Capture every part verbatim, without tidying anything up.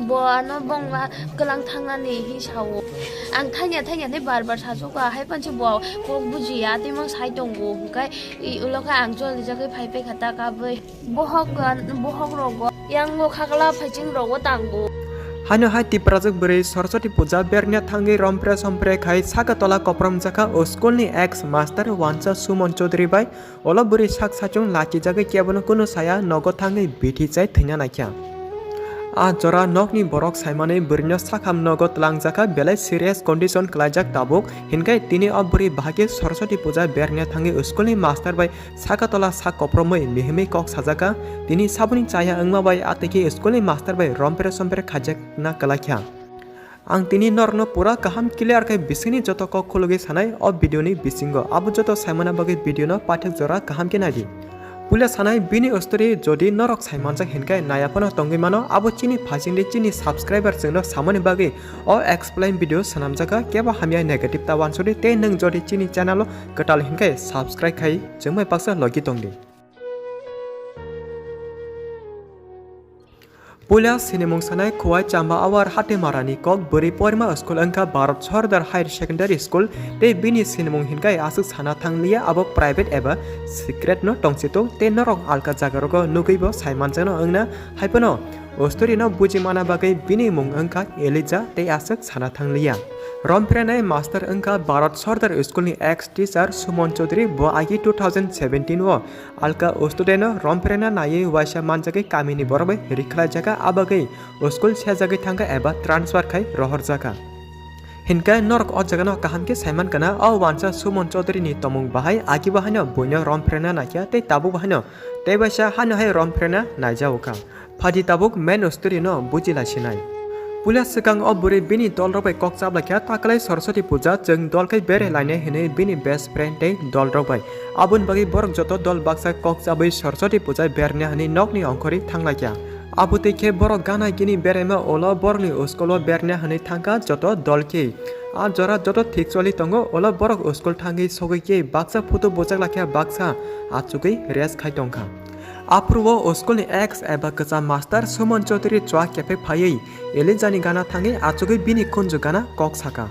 Bo ano bongla kwlang thangnani hi sao. Ang thanya thanya ni bar bar sajuka, hai panse bo kok bujiya, tei mang sai tongo, hwnkhe i ulo khe ang jol rijagwi phai paikha ta kabwi. Bohok gan-, bohok rogo, yango khakla phaiching rogo tango. Hano hai Tiprajwk bwrwi Saraswati puja berna thangwi rompre sompre khai saka tola koprom jakha o school ni ex master wansa Suman Chaudhary bai. Olo bwrwi sak sachung lachijagwi kebono kunu saya nogo thangwi bithi chai thwina naikha. A jora nokni borok saimani bwrwino sakham nogo twlangjakha, belai serious condition kwlaijak tabuk, hinkhe tini o bwrwi bahai khe Saraswati puja berna thangwi school ni master bai saka tola sak kopromwi mihimwi kok sajakha. Tini saboni chaya wngma bai a twi khe school ni master bai rompre sompre khaijakna kwlaikha. Ang tini norokno pura kaham clear khe bisingni joto kok khulugwi sanai o video ni bisingo. Abo joto saimana bagwi video no paithak jora kaham khe naidi. Puila sanai bini story jodi norok saimanjak hinkhe naya phano tongwi mano, abo chini phasingdi chini subscriber chwngno samani bagwi o explain video swnamjakha, kebo hamya negative ta wansudi tei nwng jodi chini channel o kwtal hinkhe subscribe khai chwngbai baksa logi tongdi. Puila sinimung sanai Khowai Chamba Awar Hatimarani kok bwrwi porima school wngkha Bharat Sordar Higher Secondary School tei bini sinimung hinkhe aswk sana thangliya abo private eba secret no tongsitung tei norok alka jaga rogo nugwi bo saimanjakno wngna haiphano o story no buji mana bagwi bini mung wngkha Elija tei aswk sana thangliya. Romprenai master wngkha Bharat Sordar School ni ex teacher Suman Chaudhary, bo agi two thousand seventeen o alka o student no romprena naiwi waisa manjagwi kamini borok bai rikhlaijaka, abagwi o school sejagwi thangkha eba transfer khai rohorjaka. Hinkhe norok o jagano kaham khe saimankha na, o wansa Suman Chaudhary ni tomung bahai agi bahaino buino romprena naikha tei tabuk bahaino tei baisa hano hai romprena naijaokha. Phadi tabuk main story no buji laisinai. Puila swkang o bwrwi bini dol rok bai kok chablaikha, taklai Saraswati puja chwng dol khai bere lainai hinwi bini best friend tei dol rok bai. Aboni bagwi borok joto dol baksa kok chabwi Saraswati puja berna hinwi nokni ongkhorwi thanglaikha. Abo twi khe borok gana gini beraima ulo borokni school o berna hinwi thangkha joto dol khe. A jora joto thik choli tongo, ulo borok school thangwi sogwi khe baksa photo bujak laikha, baksa achugwi rest khai tongkha. Aphuru o school ni ex eba kwcham master Suman Chaudhary chua kephek phaiwi Elijah ni gana thangwi achugwi bini khunju gana kok saka.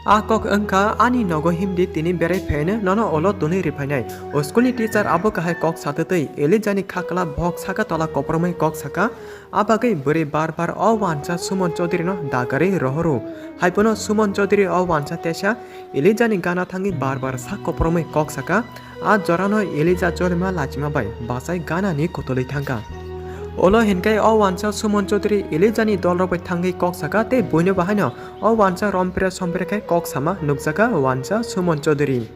A kok wngkha, "Ani nogo himdi, tini berai phaino nono ulo tonwi riphainai." O school ni teacher abo kahai kok satwtwi Elijah ni khakla bohok saka tola kopromwi kok saka. A bagwi bwrwi bar bar o wansa Suman Chaudhary no dagarwi rohoro. Haiphano Suman Chaudhary o wansa tesa Elijah ni gana thangwi bar bar sak kopromwi kok saka. A jorano Elijah cholima lachima bai bachai gana ni kotolwi thangkha. Ulo hinkhe o wansa Suman Chaudhary Elijah ni dol rok bai thangwi kok saka tei buino bahaino o wansa rompre sompre khe kok sama nukjaka wansa Suman Chaudhary.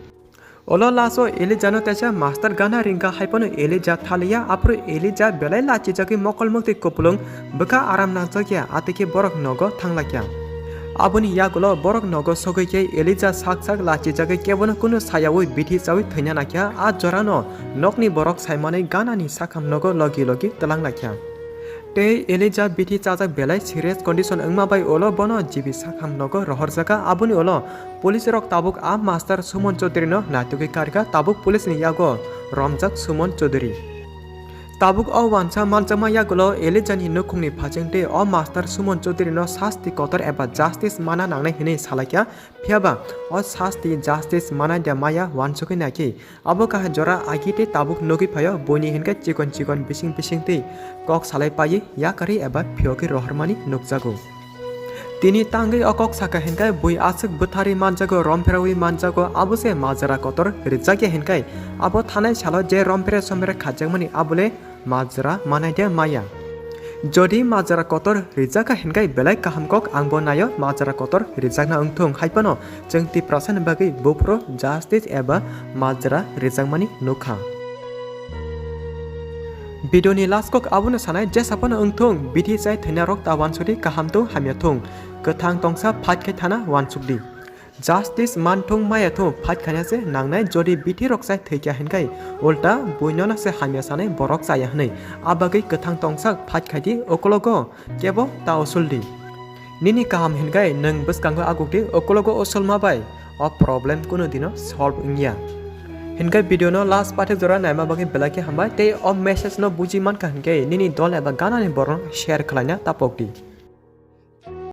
Ulo last o Elijah no tesa master gana ringkha, haiphano Elijah thaliya, aphuru Elijah belai lachijagwi mokol muktwi kupulung bwkha aram nangjakya, atwikhe borok nogo thanglaikha. Aboni yagulo borok nogo sogwi khe Elijah sak sak lachijagwi kebono kunu sayaui bithi chaui thwina naikha, a jorano nokni borok saimanwi ganani sakham nogo logi logi twlanglaikha. Tei Elijah bithi chajak belai serious condition wngma bai ulo bono G B sakham nogo rohorjaka. Aboni ulo police rok tabuk a master Suman Chaudhary no naitugwi karkha, tabuk police ni yago romjak Suman Chaudhary. Tabuk o wansa manjakma yagulo Elijah ni nukhungni phachingtwi o master Suman Chaudhary no sasti kotor eba justice mana nangnai hinwi salaikha. Phiyaba o sasti justice manai de maya wansugwi naikhe, abo kaham jora agi tei tabuk nugwi phaio, buini hinkhe chikon chikon bising bising tei kok salai paiwi yakarwi eba phiyogwi rohormani nukjago. Tini tangwi o kok saka hinkhe bui aswk bwtharwi manjago, rompherwi manjago, abo se majra kotor rijak ya hinkhe abo thanai salo je romphere somphere khaijakmani abole majra manai de maya. Jodi majra kotor rijak kha hinkhe belai kaham kok, angbo naio majra kotor rijakna wngthung, haiphano chwng Tiprasani bagwi buphuru justice eba majra rijakmani nukha. Video ni last kok abono sanai, jesa phano wngthung, bithi chai thwina rok ta wansudi, kaham thung hamya thung, kwthang tongsa fight khai thana wansukdi. Justice manthung maya thung, fight khaina se nangnai, jodi bithi rok chai thwikya hinkhai ulta buinono se hamya sanai borok chaya hwnwi. Abagwi kwthang tongsak fight khaidi, ukologo kebo ta usuldi. Nini kaham hinkhai nwng bwskango agukdi, ukologo usulma bai o problem kunu dino solve wngya. Hinkhai video no last pathak jora naima bagwi belai khe hambai, tei o message no buji mankha hinkhai nini dol eba ganani borok share khlaina tapokdi.